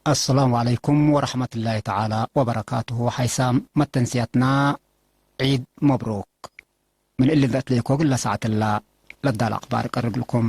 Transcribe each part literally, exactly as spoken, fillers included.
አሰላሙ ዐለይኩም ወረሕመትላሂ ተዓላ ወበረካቱሁ። ሓይሳም መተንስያትና ዒድ መብሩክ። ምን እሊ እንዴ አትሌኮ እግለ ሰዓትላ ለዳል አክባር እቀርብልኩም።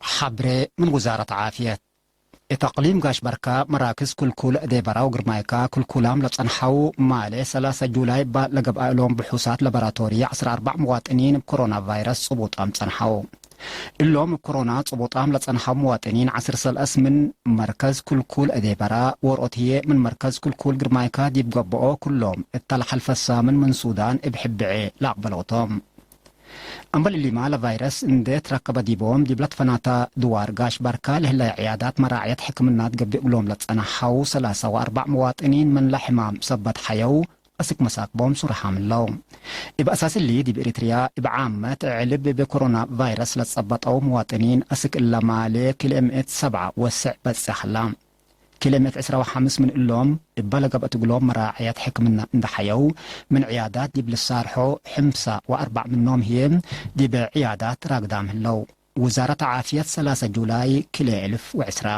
ሐብሬ ምን ውዛረት ዓፍየት። እት አቅሊም ጋሽ በርካ መራክዝ ክልኩል እዴ በራው ግርማይካ ክልኩላም ለጸንሐው ማሌ ሰላሰ ጁላይ እባ ለገብአ እሎም ብሑሳት ለበራቶሪ ዐስር አርበዕ መዋጥኒን እብ ኮሮና ቫይረስ ጽቡጣም ጸንሐው። እሎም እብ ኮሮና ጽቡጣም ለጸንሐው መዋጥኒን ዐስር ሰለስ ምን መርከዝ ክልኩል እዴ በራ ወርኦት ህዬ ምን መርከዝ ክልኩል ግርማይካ ዲብ ገብኦ ኩሎም እተ ለሐልፈ ሳምን ምን ሱዳን እብ ሕብዔ ለአቅበለው ቶም። አምበል እሊማ ለቫይረስ እንዴ ትረከበ ዲቦም ዲብ ለትፈናተ ድዋር ጋሽ በርካ ለህለየ ዕያዳት መራዕየት ሕክምና ትገብእ እግሎም ለጸነሐው ሰላሳ ወአርበዕ መዋጥኒን ምን ለሕማም ሰበት ሐየው አስክ መሳክቦም ሱርሓም ለው። እብ አሳስ እሊ ዲብ ኤሪትርያ እብ ዓመት ዕልብ እብ ኮሮና ቫይረስ ለጸበጠው መዋጥኒን አስክ እለ ማሌ ክልኤ ምእት ሰብዓ ወስዕ በጽሕ ሀላ። ክልኤ ምእት ዕስራ ወሐምስ ምን እሎም እበ ለገብአት እግሎም መራዐየት ሕክምና እንዴ ሐየው፣ ምን ዕያዳት ዲብ ልሳርሖ ሕምሳ ወአርበዕ ምኖም ህዬ ዲብ ዕያዳት ራግዳም ህለው። ውዛረት ዓፍየት ሰላሰ ጁላይ ክልኤ እልፍ ወዕስራ።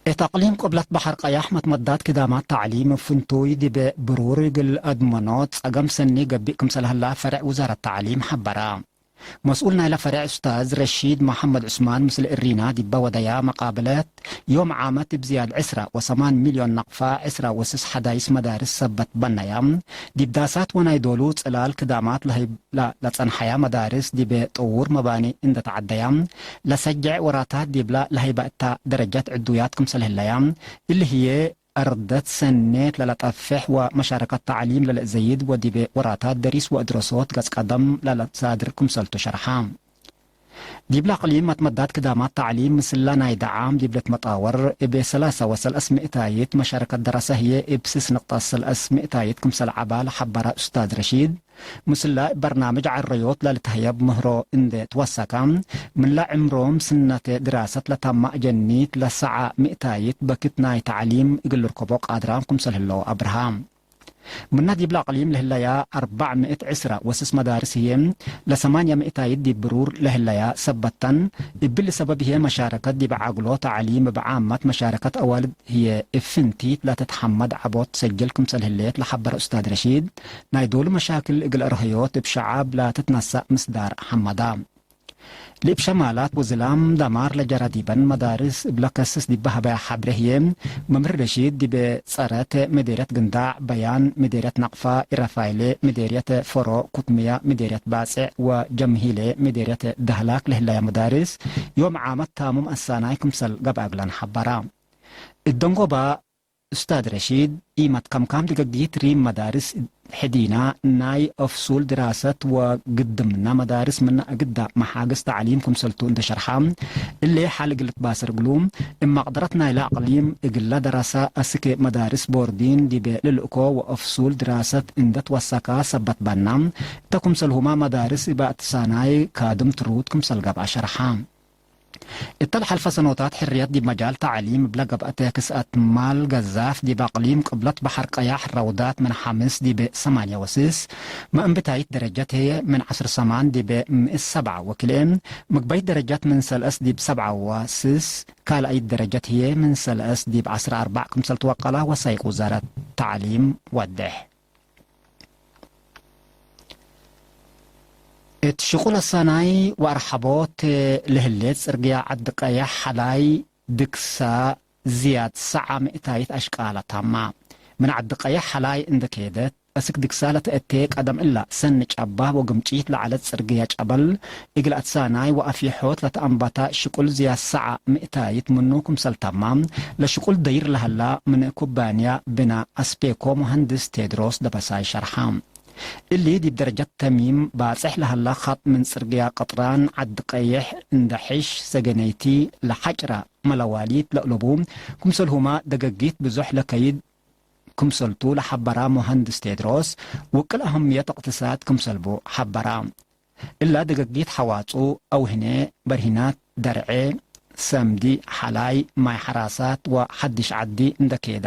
እት አቅሊም ቅብለት በሐር ቀያሕ መትመዳት ክዳማት ተዕሊም ፍንቱይ ዲብ ብሩር እግል አድመኖ ጸገም ሰኒ ገብእ ክምሰል ሀላ ፈሬዕ ውዛረት ተዕሊም ሐበራ። መስኡል ናይለ ፈሬዕ ኡስታዝ ረሺድ መሐመድ ዑስማን ምስል እሪና ዲበ ወደያ መቃብለት፣ ዮም ዓመት እብ ዝያድ ዕስራ ወሰማን ሚልዮን ነቅፋ ዕስራ ወስስ ሐዳይስ መዳርስ ሰበት በነያ፣ ዲብ ዳሳት ወናይ ዶሉ ጽላል ክዳማት ለህይብ ለ-፣ ለጸንሐያ መዳርስ ዲብ ጥዉር መባኒ እንደ ተዐደያ፣ ለሰጀዕ ወራታት ዲብላ ለህይበ እታ ደረጀት ዕዱያት ክምሰል ህለያ፣ እሊ ህዬ አርደት ሰኔት ለለጠፍሕ ወመሻረከት ተዕሊም ለለአዘይድ ወዲብ ወራታት ደሪስ ወእድረሶት ገጽ ቀደም ለለሳድር ክምሰልቱ ሸርሐ። ዲብለ አቅሊም መትመዳት ክዳማት ተዕሊም ምስላ ናይ ደዓም ዲብ ልትመጣወር፣ እብ ሰላሳ ወሰለስ ምእታይት መሻረከት ደረሰ ህዬ እብ ስስ ንቅጠት ሰለስ ምእታይት ክምሰል ዐባ ለሐበረ ኡስታዝ ረሺድ፣ ምስላ እብ በርናምጅ ዐረዮት ለልትሀየብ ምህሮ እንዴ ትወሰከ፣ ምንለ ዕምሮም ስነተ ድራሰት ለታመ አጀኒት ለሰዓ ምእታይት በክት ናይ ተዕሊም እግል ልርከቦ ቃድራም ክምሰል ህለው አብርሃ። ምነ ዲብለ አቅሊም ለህለያ አርበዕ ምእት ዕስራ ወስስ መዳርስ ህዬ፣ ለሰማንያ ምእታይት ዲብ ብሩር ለህለያ ሰበተን፣ እብሊ ሰበብ ህዬ መሻረከት ዲብ ዐግሎ ተዕሊም እብ ዓመት መሻረከት አዋልድ ህዬ እብ ፍንቲት ለትትሐመድ ዐቦት ትሰጅል ክምሰል ህሌት ለሐበረ ኡስታዝ ረሺድ፣ ናይ ዶሉ መሻክል እግል አርሀዮት እብ ሸዐብ ለትትነሰእ ምስዳር ሐመዳ። ለእብ ሸማላት ወዝላም ደማር ለጀረ ዲበን መዳርስ እብ ለከስስ ዲበ ሀበያ ሐብሬ ህዬ፣ መምህር ረሺድ ዲበ ጸረት ምዴርየት ግንዳዕ፣ በያን ምዴርየት ነቅፋ፣ ኢረፋይሌ ምዴርየት ፎሮ፣ ኩትምያ ምዴርየት ባጼዕ ወጀምሂሌ ምዴርየት ደህላክ ለህለያ መዳርስ፣ ዮም ዓመት ታሙም አሳናይ ክምሰል ገብአ እግለን ሐበራ። እት ደንጎባ ኡስታዝ ረሺድ፣ ኢመት ከምካም ድገጊት ሪም መዳርስ ሕዲና፣ ናይ አፍሱል ድራሰት ወግድምና መዳርስ ምነ እግዳ መሓግዝ ተዕሊም ክምሰልቱ እንደ ሸርሐ፣ እሊ ሐል እግል ልትባሰር እግሉ፣ እብ መቅደረት ናይለ አቅሊም እግለ ደረሰ አስክ መዳርስ ቦርዲን ዲበ ልልእኮ ወአፍሱል ድራሰት እንደ ትወሰካ ሰበት በና፣ እተ ክምሰልሁመ መዳርስ እብ አትሳናይ ካድም ትሩድ ክምሰል ገብአ ሸርሐ። እተ ለሐልፈ ሰኖታት ሕርየት ዲብ መጃል ተዕሊም እብለ ገብአተ ክስአት ማል ገዛፍ ዲብ አቅሊም ቅብለት በሐር ቀያሕ ረውዳት ምን ሐምስ ዲብ ሰማንያ ወስስ፣ መእንብታይት ደረጀት ህዬ ምን ዐስር ሰማን ዲብ ምእት ሰብዓ ወክልኤ፣ ምግበይት ደረጀት ምን ሰለስ ዲብ ሰብዓ ወስስ፣ ካልአይት ደረጀት ህዬ ምን ሰለስ ዲብ ዐስር አርበዕ ክምሰል ትወቀላ ወሳይቅ ውዛረት ተዕሊም ወዴሕ። እት ሽቁል አሳናይ ወአርሐቦት ለህሌት ጽርግያ ዐዲ ቀየሕ ሐላይ ድግሳ ዝያድ ሰዓ ምእታይት አሽቃለ ታማ። ምን ዐዲ ቀየሕ ሐላይ እንደ ኬደት፣ አስክ ድግሳ ለተአቴ ቀደም እላ ሰኒ ጨባብ ወግምጪት ለዐለት ጽርግያ ጨበል እግል አትሳናይ ወአፍየሖት ለተአንበታ ሽቁል ዝያድ ሰዓ ምእታይት ምኑ ክምሰል ታማ፣ ለሽቁል ደይር ለሀላ ምን ኩባንያ ብና አስፔኮ መሀንድስ ቴድሮስ ደበሳይ ሸርሐ። እሊ ዲብ ደረጀት ተሚም ባጽሕ ለሀላ ኸጥ ምን ጽርግያ ቅጥራን ዐዲ ቀይሕ እንደ ሕሽ ሰገነይቲ ለሐጭራ መለዋሊት ለእለቡ ክምሰልሁመ ደገጊት ብዞሕ ለከይድ ክምሰልቱ ለሐበራ መሀንድስ ቴድሮስ፣ ውቅል አህምየት እቅትሳድ ክምሰልቡ ሐበራ። እላ ደገጊት ሐዋጹ፣ አውህኔ፣ በርሂናት፣ ደርዔ፣ ሰምዲ፣ ሐላይ፣ ማይ ሐራሳት ወሐዲሽ ዐዲ እንደ ኬዳ፣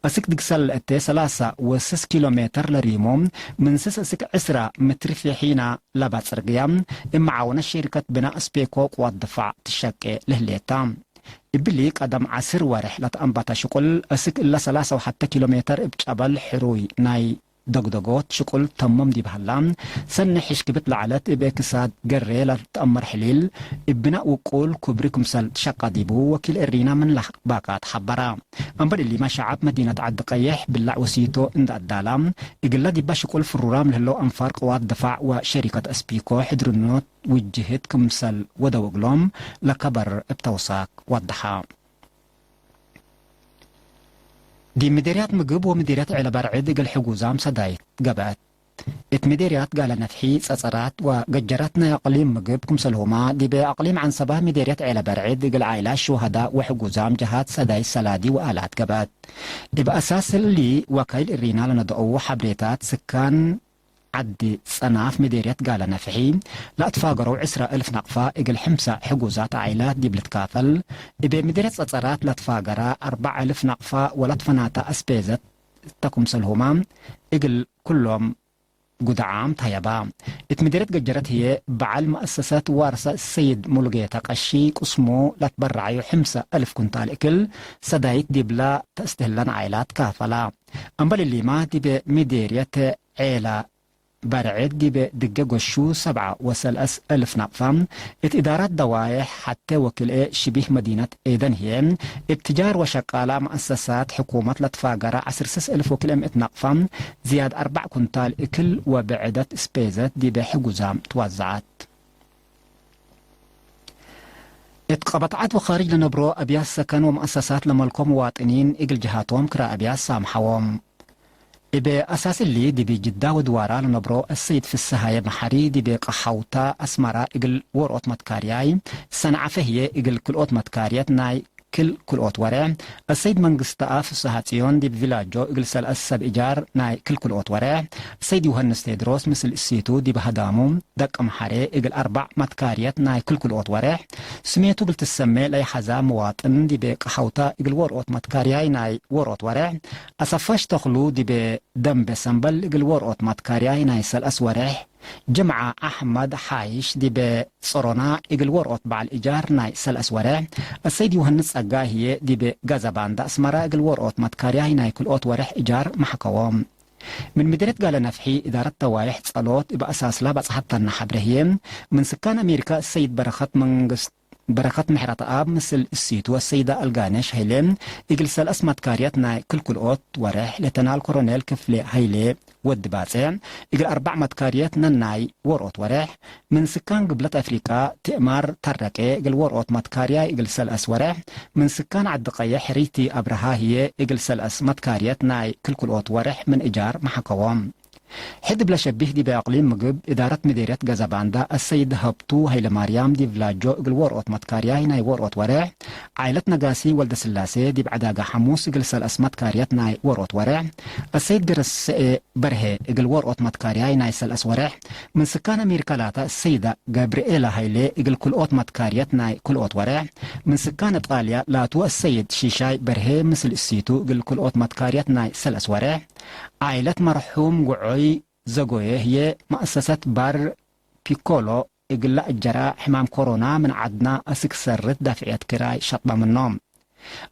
አስክ ድግሰል ለእቴ ሰላሳ ወስስ ኪሎ ሜተር ለሪሞ፣ ምን ስስ እስክ ዕስራ ምትር ፊሒና ለባ ጽርግያ፣ እብ መዓወነት ሸሪከት ብናእ ስፔኮ ቅዋት ድፋዕ ትሸቄ ለህሌታ። እብሊ ቀደም ዐስር ወሬሕ ለተአንበተ ሽቁል፣ እስክ እለ ሰላሳ ወሐተ ኪሎ ሜተር እብ ጨበል ሕሩይ ናይ ደግደጎት ሽቁል ተምም ዲብ ሀላ፣ ሰኒ ሕሽክብት ለዐለት እብ ክሳድ ገሬ ለልትአመር ሕሊል፣ እብ ብናእ ውቁል ኩብሪ ክምሰል ትሸቀ ዲቡ ወኪል እሪና ምን ለአባካት ሐበራ። አምበል እሊመ፣ ሸዐብ መዲነት ዐዲ ቀይሕ ብላዕ ወሲቶ እንደ አዳላ፣ እግለ ዲበ ሽቁል ፍሩራም ለህለው አንፋር ቅዋት ድፋዕ ወሸሪከት አስፒኮ ሕድርኖት ውጅህት ክምሰል ወደው እግሎም ለከበር እብ ተውሳክ ወደሐ። ዲብ ምዴርያት ምግብ ወምዴርያት ዔለ በርዕድ እግል ሕጉዛም ሰዳይት ገብአት። እት ምዴርያት ጋለ ነፍሒ፣ ጸጸራት ወገጀረት ናይ አቅሊም ምግብ ክምሰልሁመ፣ ዲብ አቅሊም ዐንሰበ ምዴርያት ዔለ በርዕድ እግል ዓኢላት ሹሀዳእ ወሕጉዛም ጀሃት ሰዳይት ሰላዲ ወአላት ገብአት። እብ አሳስ እሊ፣ ወካይል እሪና ለነደአው ሐብሬታት ስካን ዐዲ ጸናፍ ምዴርየት ጋለ ነፍሒ ለአትፋገረው ዕስራ እልፍ ናቅፋ እግል ሕምሳ ሕጉዛት ዓኢላት ዲብ ልትካፈል፣ እብ ምዴርየት ጸጸራት ለትፋገረ አርበዕ እልፍ ናቅፋ ወለትፈናተ አስፔዘት እተ ክምሰልሁመ እግል ኩሎም ጉድዓም ተሀየባ። እት ምዴርየት ገጀረት ህዬ በዐል መአሰሰት ዋርሰ ሰይድ ሙሉጌታ ቀሺ ቅስሙ ለትበረዐዩ ሕምሳ እልፍ ኩንታል እክል ሰዳይት ዲብለ ተአስትህለን ዓኢላት ካፈላ። አምበል እሊመ ዲብ ምዴርየት ዔለ በርዕድ ዲብ ድጌ ጎሹ ሰብዓ ወሰለስ እልፍ ናቅፋ፣ እት እዳራት ደዋዬሕ ሐቴ ወክልኤ ሽቢህ መዲነት ኤደን ህዬ፣ እብ ትጃር ወሸቃላ መአሰሳት ሕኩመት ለትፋገረ ዐስር ስስ እልፍ ወክልኤ ምእት ናቅፋ፣ ዝያድ አርበዕ ኩንታል እክል ወብዕደት ስፔዘት ዲብ ሕጉዛም ትዋዘዐት። እት ቀበትዓት ወካርጅ ለነብሮ አብያት ሰከን ወመአሰሳት ለመልኮ መዋጥኒን እግል ጀሃቶም ክራይ አብያት ሳምሐዎም። እብ አሳስ እሊ፣ ዲብ ጅዳ ወድዋራ ለነብሮ አሰይድ ፍሰሃየ መሐሪ፣ ዲብ ቀሐውተ አስመረ እግል ዎርኦት መትካርያይ፣ ሰንዐፈ ህዬ እግል ክልኦት መትካርየት ናይ ክል ክልኦት ወሬሕ፣ አሰይድ መንግስተአብ ፍሰሃጽዮን ዲብ ቪላጆ እግል ሰልአስ ሰብ እጃር ናይ ክል ክልኦት ወሬሕ፣ አሰይድ ዮሐንስ ቴድሮስ ምስል እሲቱ ዲብ ሀዳሙ ደቀምሐሬ እግል አርበዕ መትካርየት ናይ ክል ክልኦት ወሬሕ፣ ስሜቱ እግል ትሰሜ ለይሐዛ መዋጥን ዲብ ቀሐውተ እግል ዎርኦት መትካርያይ ናይ ዎርኦት ወሬሕ፣ አሰፋሽ ተክሉ ዲብ ደምቤ ሰምበል እግል ዎርኦት መትካርያይ ናይ ሰልአስ ወሬሕ፣ ጅምዓ አሕመድ ሓይሽ ዲብ ጸሮና እግል ዎርኦት በዐል እጃር ናይ ሰልአስ ወሬሕ፣ አሰይድ ዮሐንስ ጸጋይ ህዬ ዲብ ገዘባንዳ አስመረ እግል ዎርኦት መትካርያይ ናይ ክልኦት ወሬሕ እጃር መሐከዎም። ምን ምዴርየት ጋለ ነፍሒ እዳረት ደዋዬሕ ጸሎት እብ አሳስላ በጽሐተነ ሐብሬ ህዬ፣ ምን ስካን አሜሪካ አሰይድ በረኸት መንግስት በረከት ምሕረተአብ ምስል እሲቱ ወሰይዳ አልጋነሽ ሀይሌ እግል ሰልአስ መትካርየት ናይ ክልክልኦት ወሬሕ፣ ሌተናል ኮሎኔል ክፍሌ ሀይሌ ወዲ ባጼ እግል አርበዕ መትካርየት ነናይ ዎርኦት ወሬሕ፣ ምን ስካን ግብለት አፍሪቃ ትእማር ተረቄ እግል ዎርኦት መትካርያይ እግል ሰልአስ ወሬሕ፣ ምን ስካን ዐዲ ቀየሕ ሪቲ አብርሃ ህዬ እግል ሰልአስ መትካርየት ናይ ክልክልኦት ወሬሕ ምን እጃር መሐከዎም። ሕድ እብለ ሸቢህ ዲብ አቅሊም ምግብ እዳረት ምዴርየት ገዘባንዳ አሰይድ ሀብቱ ሀይለማርያም ዲብ ላጆ እግል ዎርኦት መትካርያይ ናይ ዎርኦት ወሬሕ፣ ዓይለት ነጋሲ ወልደስላሴ ዲብ ዐዳጋ ሐሙስ እግል ሰልአስ መትካርየት ናይ ዎርኦት ወሬሕ፣ አሰይድ ገረሰኤ በርሄ እግል ዎርኦት መትካርያይ ናይ ሰልአስ ወሬሕ፣ ምን ስካን አሜሪካ ላተ አሰይዳ ገብርኤላ ሀይሌ እግል ክልኦት መትካርየት ናይ ክልኦት ወሬሕ፣ ምን ስካን እጣልያ ላቱ አሰይድ ሺሻይ በርሄ ምስል እሲቱ እግል ክልኦት መትካርየት ናይ ሰልአስ ወሬሕ፣ ዓይለት መርሑም ጉዖይ ዘጎዬ ህዬ መአሰሰት ባር ፒኮሎ እግል ለአጀራ ሕማም ኮሮና ምን ዐድና አስክ ሰርት ዳፍዕየት ክራይ ሸቅበ ምኖም።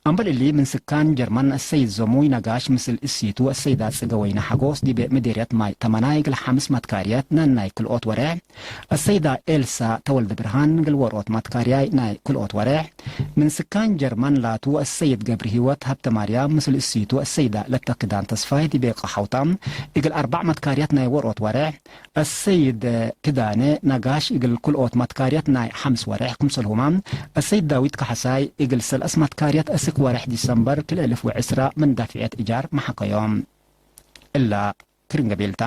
አምበል እሊ፣ ምን ስካን ጀርመን አሰይድ ዘሙይ ነጋሽ ምስል እሲቱ አሰይዳ ጽገወይነ ሐጎስ ዲብ ምዴርየት ማይ ተመናይ እግል ሐምስ መትካርየት ነናይ ክልኦት ወሬሕ፣ አሰይዳ ኤልሳ ተወልደ ብርሃን እግል ዎርኦት መትካርያይ ናይ ክልኦት ወሬሕ፣ ምን ስካን ጀርመን ላቱ አሰይድ ገብረሂወት ሀብተማርያም ምስል እሲቱ አሰይዳ ለተክዳን ተስፋይ ዲብ ቀሐውታ እግል አርበዕ መትካርየት ናይ ዎርኦት ወሬሕ፣ አሰይድ ክዳኔ ነጋሽ እግል ክልኦት መትካርየት ናይ ሐምስ ወሬሕ ክምሰልሁመ፣ አሰይድ ዳዊት ካሕሳይ እግል ሰልአስ መትካርየት አስክ ወሬሕ ዲሰምበር ክልኤ እልፍ ወዕስራ ምን ዳፍዕየት እጃር መሐከዮም። እላ ክርን ገቤልታ።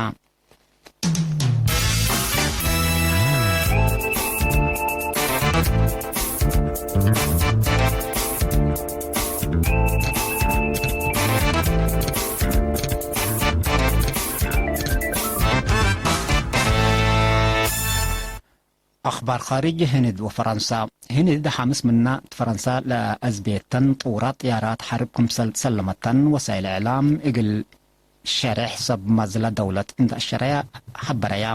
አኽባር ኻርጅ፣ ህንድ ወፈረንሳ። ህንድ ሐምስ ምና እት ፈረንሳ ለአዝቤተን ጥውራት ጥያራት ሐርብ ክምሰል ትሰለመተን ወሳይል እዕላም እግል ሸሬሕ ሰብ ማዝላ ደውለት እንተ አሸረያ ሐበረያ።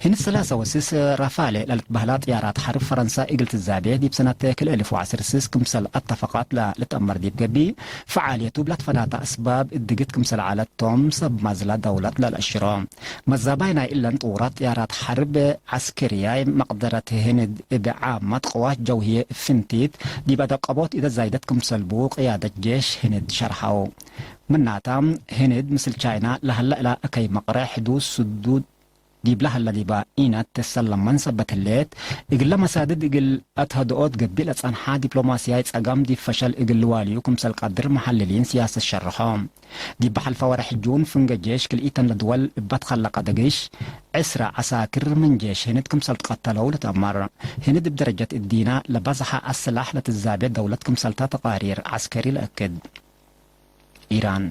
ህንድ ሰላሳ ወስስ ራፋሌ ለልትበህላ ጥያራት ሐርብ ፈረንሳ እግል ትዛቤ ዲብ ሰነት ክልኤ እልፍ ወዐስር ስስ ክምሰል አተፈቃት ለልትአመር ዲብ ገብእ፣ ፈዓልየቱ እብ ለትፈናተ አስባብ እድግት ክምሰል ዐለት ቶም ሰብ ማዝላ ደውለት ለልአሽሮ። መዛባይ ናይ እለን ጥውራት ጥያራት ሐርብ ዐስከርያይ መቅደረት ህንድ እብ ዓመት ቅዋት ጀውህየ ፍንቲት ዲብ አደቀቦት ኢተዛይደት ክምሰል ቡ ቅያደት ጄሽ ህንድ ሸርሐው። ምናታ፣ ህንድ ምስል ቻይና ለሀለ እላ እከይ መቅረ ሕዱድ ስዱድ ዲብለ ሀለ ዲባ ኢነት ትሰለመን ሰበት ህሌት፣ እግለ መሳድድ እግል አትሀድኦት ገቢእ ለጸንሐ ዲፕሎማስያይ ጸገም ዲብ ፈሸል እግል ልዋልዩ ክምሰል ቀድር መሐልሊን ስያሰት ሸርሖ። ዲብ ሐልፈ ወርሕ ጁን ፍንገ ጄሽ ክልኢተን ለድወል እበ ትከለቀ ደግሽ፣ ዕስረ ዐሳክር ምን ጄሽ ህንድ ክምሰል ትቀተለው ልትአመር። ህንድ እብ ደረጀት እዲና ለበዝሐ አስላሕ ለትዛቤ ደውለት ክምሰልተ ተቃሪር ዐስከሪ ለአክድ። ኢራን።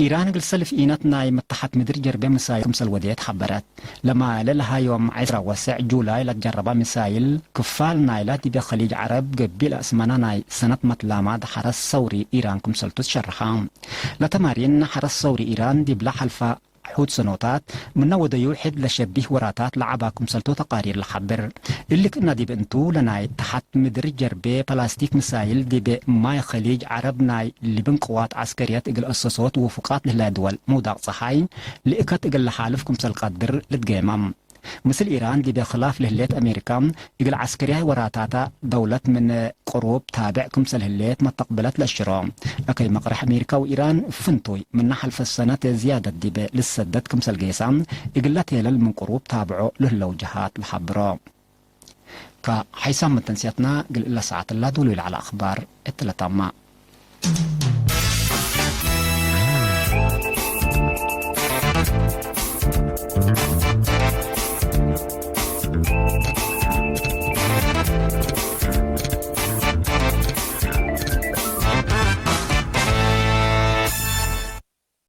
ኢራን እግል ሰልፍ ኢነት ናይ መተሐት ምድር ጀርቤ ምሳይል ክምሰል ወዴት ሐበረት። ለማለ ለሀ ዮም ዐስራ ወሰዕ ጁላይ ለትጀረበ ምሳይል፣ ክፋል ናይላ ዲበ ከሊጅ ዐረብ ገቢእ ለአስመነ ናይ ሰነት መትላማ ሐረስ ሰውሪ ኢራን ክምሰልቱ ትሸርሐ። ለተማሪን ሐረስ ሰውሪ ኢራን ዲብለ ሐልፈ ሑድ ሰኖታት ምነ ወደዩ ሕድ ለሸቢህ ወራታት ለዐባ ክምሰልቱ ተቃሪር ለሐብር። እሊ ክእነ ዲብ እንቱ፣ ለናይ ተሐት ምድር ጀርቤ ፕላስቲክ ምሳይል ዲብ ማይ ከሊጅ ዐረብ ናይ ልብን ቅዋት ዐስከርየት እግል አሰሶት ውፉቃት ለህለ ድወል ምውዳቅ ጸሓይ ልእከት እግል ለሓልፍ ክምሰል ቀድር ልትጌመም። ምስል ኢራን ዲብ ክላፍ ለህሌት አሜሪካ፣ እግል ዐስከርያይ ወራታታ ደውለት ምን ቅሩብ ታብዕ ክምሰል ህሌት መተቅብለት ለአሽሮ። አከይ መቅረሕ አሜሪካ ወኢራን ፍንቱይ ምነ ሐልፈ ሰነት ዝያደት ዲብ ልሰደት ክምሰል ጌሳ፣ እግለ ቴለል ምን ቅሩብ ታብዖ ለህለው ጀሃት ለሐብሮ። ከሐይሳም መተንስያትና እግል እለ ሰዓት እላ ዱሉይ ለዐለ አኽባር እት ለታማ።